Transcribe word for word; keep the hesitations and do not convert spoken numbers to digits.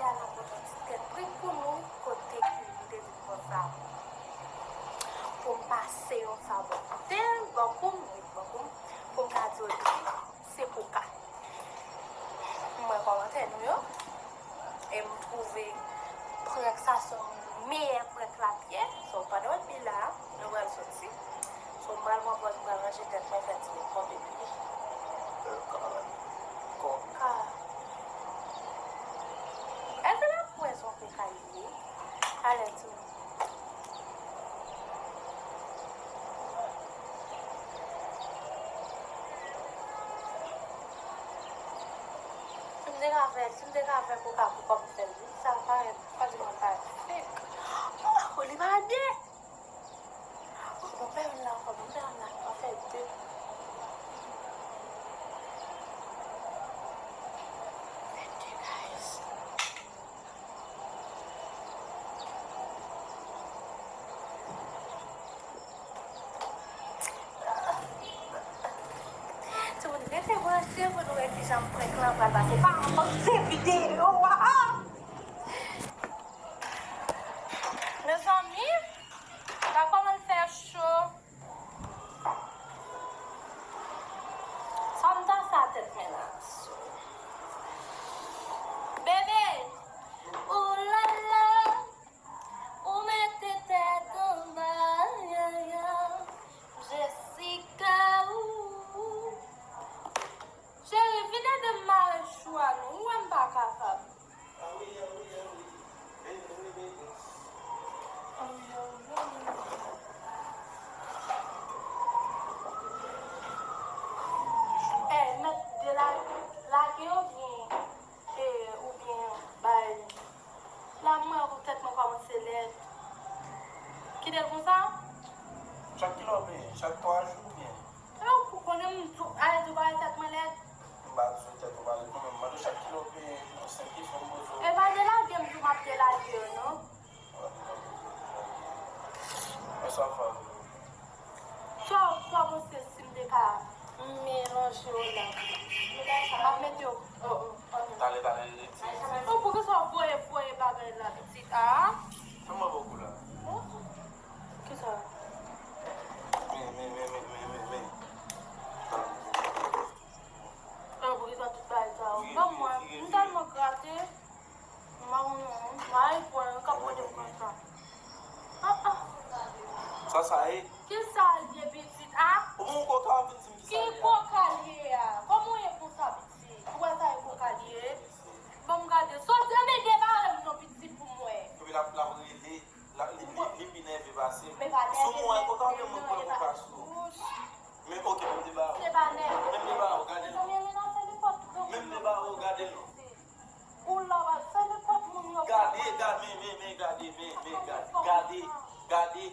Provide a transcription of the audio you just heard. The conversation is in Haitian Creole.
Nan poto ti tèt prik pou nou, kote ki li te di m konsa pou m pase yon sa bò kote l, bò kou m, wi, bò kou m, pou m ka di w epi se pou ka. M wè kòmantè nou yo, e m twouve prank sa se yon meyè prank lapyè. So, pandan w ap li la, nou pral soti. So, m pral pran pòz, m pral ranje tèt mwen, fè ti mekòp epi koka. Èske n ap kwè se yon koka li ye? Alè, timoun. Si m te ka fè, si m te ka fè koka pou kòm fè l, wi, sa parèt, fò di mwen parèt fake. Oh, li parèt byen. Oh, bon, fè youn la ankò, bon, fè youn la ankò, fè de. Fè de, guys. Timoun, rete branche pou nou wè kijan prank lan pral pase. Pa pase videyo a. Mezanmi, pa kòman l fè cho. Sa m ta sa tèt mennaj. Bebe, ou la la, ou mete tèt anba, ya, ya. Jessica, ou. Cheri, vin ede m mare chou a non, ou wè m pa kapab. Eh, mèt de la, lage yo byen, eh, oubyen bay. La, mwen, tèt mwen kòmanse lèd. Kite l konsa? Chak kilè w benyen? Chak twa jou oubyen? E w pou konnen m tou, ale tou bay tèt mwen lèd. M pa di w tèt ou pa lèd non, men m mande w chak kilè w benyen, yon senp kesyon m poze w. E pa delage m tou m ap delage yo non. Men sa w fè avè l? Sa w, sa w panse si m te ka melanje yo la? M ap mete yo. Oh, oh, oh. Talè, talè, retire. Oh, poukisa w voye, voye bagay la, pitit? Ah? Fè m wè bò kou la. Oh. Kisa? Men, men, men. Ah, poukisa tout bagay sa yo? Ban mwen, m tèlman grate. M pa konn non, m pa konn pran, yo ka pran de pran sa. Ah, ah. Sa, sa ye? Kisa l ye, pitit, a? Ou bon koka, w vin di m kisa l ye a? Ki koka l ye a? Kòman w ye konsa, pitit? Ou wè sa e koka l ye? Ban m gade. Soti ann e debare m non, pitit, pou m wè. Epi l ap, l ap rele. La, li, li, li pi nève pase m. Sou mwen, koka, men mwen pran koka sou. Men, oke, men m debare w. Se pa nève. Men m debare w, gade l non. Men m debare w, gade l non. Ou la, w ap fè nenpòt moun yo. Gade, gade, men, men, men, gade, men, men, gade, gade, gade.